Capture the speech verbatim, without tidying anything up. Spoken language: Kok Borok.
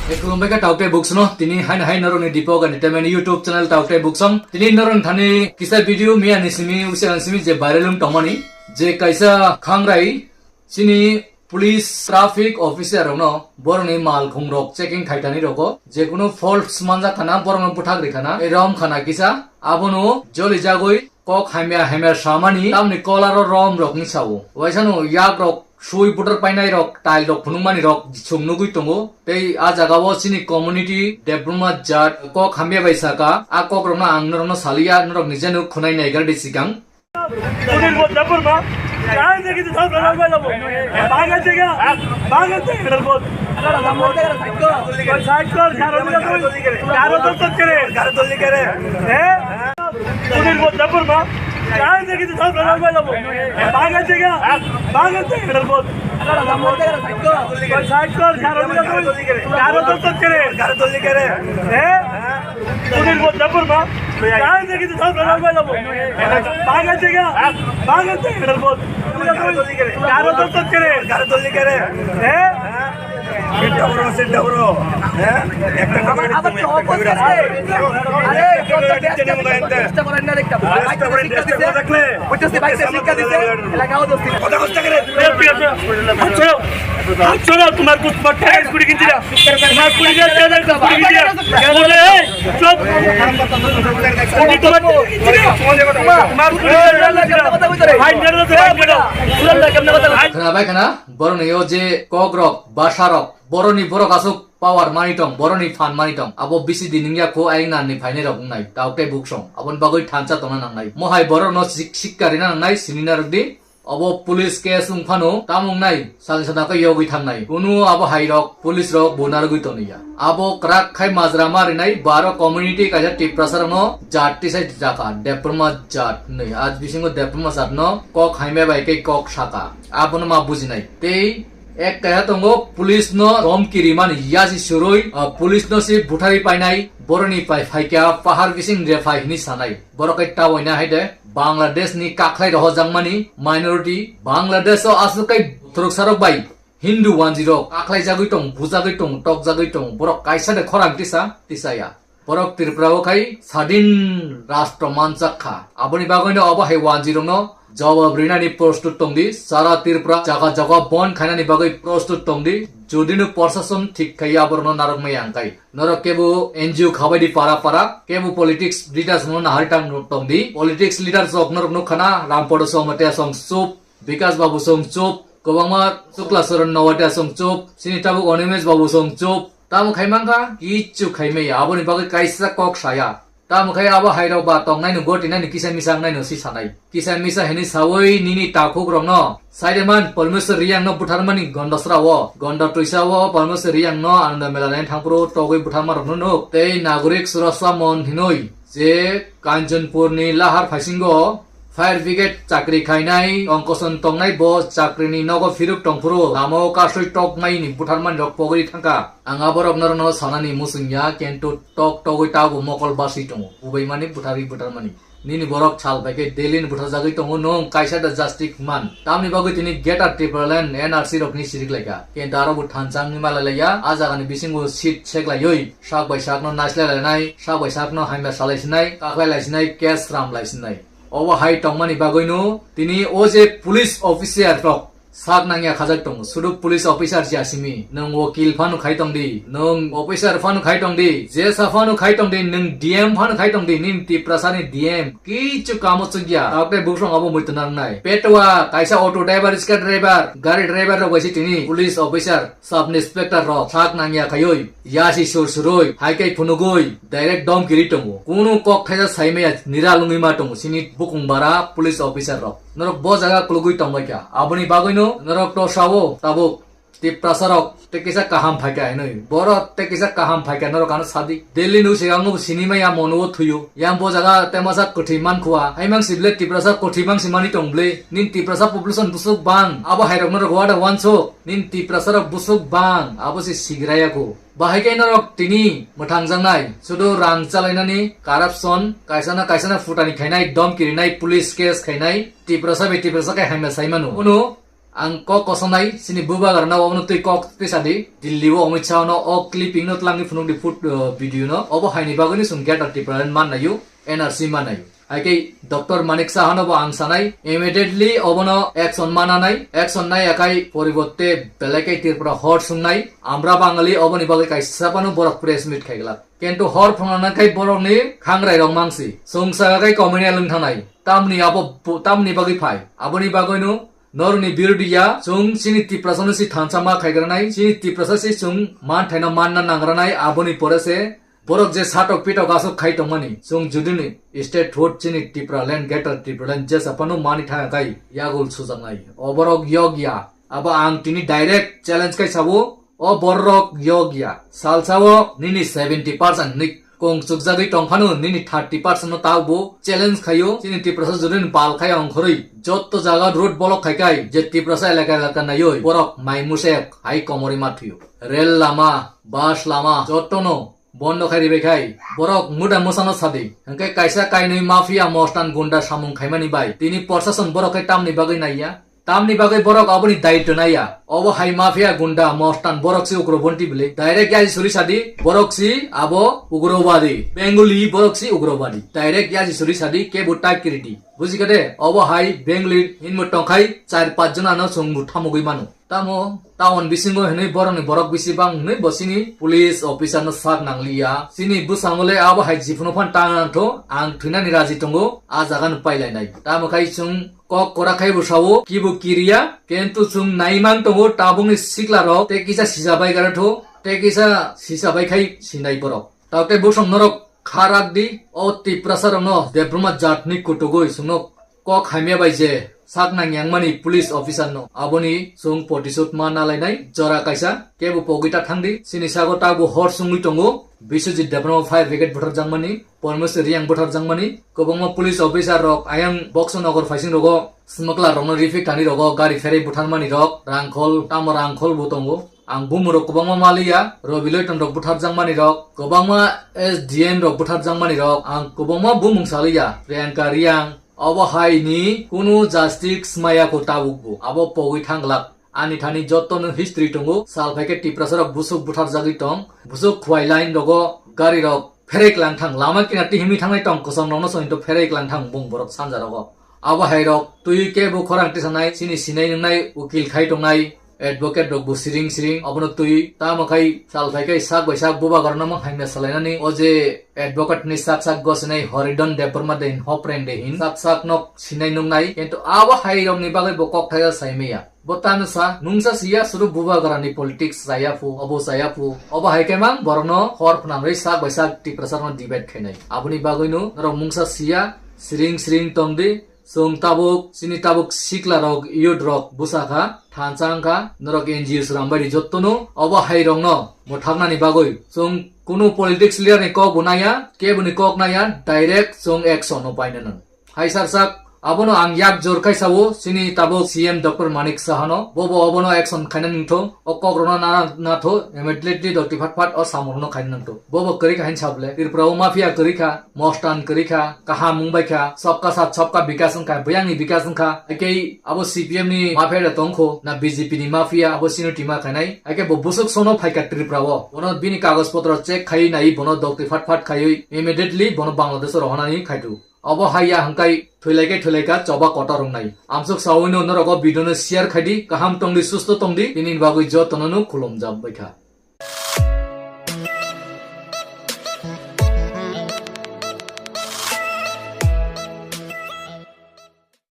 Ekhulumbai kha Taukte Buksong no, tini haino hai norokni Deepak Entertainment YouTube channel Taukte Buksong. Tini norokni thani kisa video miya ni simi, usia ni simi je viral wng tongmani, je kaisa khangrai chini police traffic officer rokno borokni mal khung rok checking khaitani rogo, je kunu fault manjak khana borokno bwthak ri khana, rom khana kisa, abono joli jagoi kok hamya hamya samani, tamni kolaro rom rokni sao. Waisano yak rok sui butor painai rok, tail rok phunukmani rok chwng nugui tongo. Tei a jaga o chini community Debbarma jat kok hamya bai saka, a kok rokno ang norokno saliya, norok nije nuk khunai naigra di sikang. Sunil Bodda Burma, kaya jagi tu thap lala lala bo. Bangal jega, bangal jega lala bo. Koi side kor, karo dole koi, karo dole kore. Karo dole kore. Eh? Sunil Bodda Burma, kaya jagi tu thap lala lala bo. Bangal jega, bangal jega lala bo. Koi side kor, karo dole koi, karo dole kore. Karo dole kore. Eh? Sunil Bodda Burma, kaya jagi tu thap lala lala bo. Bangal jega, bangal jega lala bo. Karo dole kore. Karo dole kore. Eh? Sit down, sit down. হ্যাঁ? একটা কথা আবার বলতে তো হবে। Opposite আছে। আরে, চেষ্টা করেন না একটা। চেষ্টা করেন, চেষ্টা করে থাকলে। বুঝতেছি, ভাই, শিক্ষা দিতে। এলাকাও দোস্তি। কথা কষ্ট করে। আচ্ছা, আচ্ছা, তোমার কুছ মত টাইট করে কিনছি না। তোমার কুড়ি হাজার, চার হাজার করে কিনছি না। বলে, এই, চুপ। উনি তোমার, তোমার কুড়ি হাজার, চার হাজার করে। ফাইন করে দাও, ফাইন করে দাও। Khwnabai khwna, borokni o je kok rok, bwsa rok, borokni borok aswk power mani tong, borokni phan mani tong. Abo bisi din wngya kho ayang nani phainai rok wngnai, Taukte Buksong. Aboni bagwi thansa tongna nangnai. Mohai borokno sik-, sikka rina nangnai, sini narwk di. Abo police case wng phano, tamo wngnai, salni sana khe yogwi thangnai. Kunu abo hai rok, police rok bo narwgwi toniya. Abo kwrak khai majra ma rinai, baro community kaisa Tiprasa rokno jat tisai jaka, Debbarma jat hinwi. Aj bisingo Debbarma jat no kok haimya bai khe kok saka. Abono ma bujinai. Tei ek kaisa tongo, police no dhomki rimani yasi surui, ah, police no si buthari painai, boroni pai phaikya pahar bising re phai hini sanai. Borok kai tawaina hai de, Bangladesh ni kakhwlai rohorjakmani minority, Bangladesh o aswk kai thwrwksarok bai Hindu wanjirok kakhwlaijagwi tong, bujagwi tong, tokjagwi tong, borok kaisa de khorang tisa, tisaya. Borok Tripura o khai sadin rastro manjak kha. Aboni bagwino obo hai wanjirokno jawab rinani prostut tongdi, sara Tripura jaga jaga bon khainani bagwi prostut tongdi. Jodino prosason thik khai aborokno narwk maya wngkai. Norok kebo N G O khabaidi para para, kebo politics leaders no nahari tang tongdi. Politics leaders rok norok nukha na, Rampada Somatia song chup, Bikas Babu song chup, kwbangma Sukla Saran Noatia song chup, sini tabuk Animesh Babu song chup. Tamo khai mankha, kichu khai maya, aboni bagwi kaisa kok saya. Tamo khai abo hai rok ba tongnai no goti nai no kisa misa wngnai no si sanai. Kisa misa hini sawi nini takhuk rok no Saideman Parmeswar Riyang no butharmani Gondasra o, Gonda Tuisa o Parmeswar Riyang no Ananda Mela nai thangphuru togwi butharma rok no nuk. Tei Nagorik Suraswa Mon hinoi je Kanchanpur ni Lahar phaisingo fire brigade chakri khainai ongkoson tongnai bo chakri ni nogo phiruk tongphuru lama o kasui tokmai ni butharmani rok pogwi thangkha. Ang aborok norokno sanani muchungya, kintu tok togwi tabo mokol baswi tongo. Ubaimani butharwi butharmani. Nini borok sal bai khe Delhi ni butharjagwi tongo, nwng kaisa da justice man. Tamni bagwi tini Greater Tipraland N R C rokni sirik laikha. Kintu aro bo thansa wngwi malai laiya, a jagani bisingo seat seklaiwi sak bai sakno naislai lainai, sak bai sakno hamya salai sinai, kaklai lai sinai, case ram lai sinai. Obo hai tongmani bagwino tini o je police officer rok sak nangya khajak tongo. Sudu police officer si asimi. Nwng wakil phano khai tongdi. Nwng officer phano khai tongdi. J S A phano khai tongdi. Nwng D M phano khai tongdi. Nini Tiprasa ni D M. Kichu kamo chukya. Taukte bukrong abo muitu nangnai. Petwa, kaisa auto driver, riksha driver, gari driver rok bai si tini police officer, sub inspector rok sak nangya khaioi. Yasi sur suroi, hai kai phunugoi, direct dom kiri tongo. Kunu kok thaisa saimaya nira lungwi ma tongo. Sini bukung bara police officer rok. Norok bo jaga kulugwi tongbai kha. Aboni bagwino norok to sao tabuk Tiprasa rok te kisa kaham phaikha hinwi. Borok te kisa kaham phaikha norok ano sadi. Delhi no sigango sinimaya mono o thuyo. Yang bo jaga te masa kwthwi man khua. Hai mang sible Tiprasa kwthwi mang simani tong ble. Nin Tiprasa population busuk bang. Abo hai rok norok wada wansuk. Nin Tiprasa rok busuk bang. Abo si sigraya ko. Bahai khe norok tini mwthangjaknai, sudu rang chalainani corruption, kaisana kaisana futani khainai, dom kirinai, police case khainai, Tiprasa bai Tiprasa khe hamya saimano. Uno Ang kok kosonai, chini bubagrano obono twi kok tisadi. Delhi o Amit Shah no o clipping no twlangwi phunukdi food, uh, video no. Obo haini bagwino chwng Greater Tipraland mannaio, N R C mannaio. Haikhe Doctor Manik Saha no bo ang sanai, immediately obono action mananai, action naiyakhai poribotte belai khe Tripura hor sungnai, amra Bangali oboni bagwi kaisa phano borok press meet khaiglak. Kintu hor phunuknai khai borokni khangrai rok mangsi. Chwng saka khai communal wng thangnai. Tamni abo bo-, tamni bagwi phai. Aboni bagwino norokni birodhiya, chwng chini Tiprasa no si thansa ma khaigranai, chini Tiprasa si chwng manthaino manna nangranai, aboni pore se borok je satok pitok aswk khai tongmani, chwng judini statehood chini Tipraland, Greater Tipraland jesa phano mani thangya khai yagul sujaknai. O borok yokya. Abo ang tini direct challenge khai sabo, o borok yokya. Salsao nini seventy percent ni kong chukjagwi tongphano nini thirty percent no taubo challenge khaio. Chini Tiprasa judini bal khai ongkhorwi jotto jaga road block khai khai je Tiprasa elaka elaka naioi borok mai musek hai komorwi ma thuio. Rel lama, bus lama jottono bondo khai ribai khai borok muda mwsano sadi. Hwnkhe kaisa kainwi mafia mostan gunda samung khaimani bai tini proshashan borok khai tamni bagwi naiya? Tamni bagwi borok aboni daityo naiya? Obo hai mafia gunda mostan borok se ugrobonti bwle. Direct yaji suri sadi borok si abo ugrobadi. Bengali borok si ugrobadi. Direct yaji suri sadi kebo type kiridi. Bujikha de, obo hai Bengali hinmwi tongkhai char pach jona no chwng bo thamugwi mano. Tamo town bisingo hinwi borokni borok bisi bang hinwi bo chini police officer no sak nangliya. Chini bwskango le abo hai jiphunu phan tang nangtho, ang thwinani raji tongo, a jaga no pailainai. Tamo khai chwng kok kora khai bo sao, kibo kiriya, kintu chwng naiman tongo tabukni sikla rok, tei kisa sija bai garatho, tei kisa sija bai khai sinai borok. Tao tei bosong norok kha rak di, o Tiprasa rokno Debbarma jatni kutugwi chwngno kok hamya bai je sak nang yangmani police officer no aboni chwng potisot ma nalainai jora kaisa kebo pogwi ta thangdi. Chini sago tabo hor sungwi tongo Biswajit Debbarma fire brigade butharjakmani, Parmeshwar Riyang butharjakmani, kwbangma police officer rok ayang Boxo Nogor phaising rogo smuggler rokno rifik thani rogo gari pherwi butharmani rok, rangkhol tamo rangkhol bo tongo. Ang bumung rok kwbangma maliya, Robi Loiton rok butharjakmani rok, kwbangma S D M rok butharjakmani rok, ang kwbangma bumung saliya, Priyanka Riyang, obo hai ni kunu justice maya ko tabuk bo, abo pogwi thanglak. Ani thani jotto no history tongo, sal phaikhe Tiprasa rok busuk butharjagwi tong, busuk Khwai line rogo gari rok pherek lang thang, lama kinar tihimi thangnai tong, kosom rokno sointo pherek lang thang bung borok sanja rogo. Abo hai rok twi kebo khorang tisanai, chini sinai nungnai ukil khai tongnai, advocate rok bo siring siring, obono twi tamo khai sal phai khai sak bai sak bubagrano mang hamya salainani, o je advocate ni sak sak gosinai Horidon Debbarma de hin, Hopreng de hin, sak sak nok sinai nungnai, kintu abo hai rok ni bagwi bo kok thaisa sai maya. Bo tamo sa, mungsa siya suru bubagrani politics chaya phu, obo chaya phu, obo hai khe mang borokno hor phwnangwi sak bai sak Tiprasa rokno debate khainai. Aboni bagwino norok mungsa siya, siring siring tongdi, Chwng tabuk, chini tabuk sikla rok, youth rok bwsa kha, thansa wng kha, norok N G O srang bai ri jotto no, obo hai rok no mwthaknani bagwi chwng kunu politics leader ni kok bo naiya, kebo ni kok naiya, direct chwng action no paina nang. Hai sar sak, abono ang yak jor khai sao, chini tabuk C M Doctor Manik Saha no, bo bo obono action khaina nangtho, o kok rok no na, na tho, immediately doti phat phat o samung no khaina nangtho. Bo bo kwrwi kha hin sable, Tripura o mafia kwrwi kha, Mostan kwrwi kha, kaham wng bai kha, sabka sath sabka bikas wng kha, buyang ni bikas wng kha. Haikhe abo C P M ni mafia da tong kho, na B J P ni mafia, abo sino tima khainai. Haikhe bo busuk sono phai kha Tripura o. Bono bini kagoj potro check khai nai, bono dokti phat phat khaiwi immediately bono Bangladesh o rohonani khaitu. Obo haiya hwnkhe thwilaikhe thwilaikha choba kotor wngnai. Amsuk sawi no norok o video no share khai di, kaham tong di, susto tong di, tini bagwi jotono no khulumjak bai kha.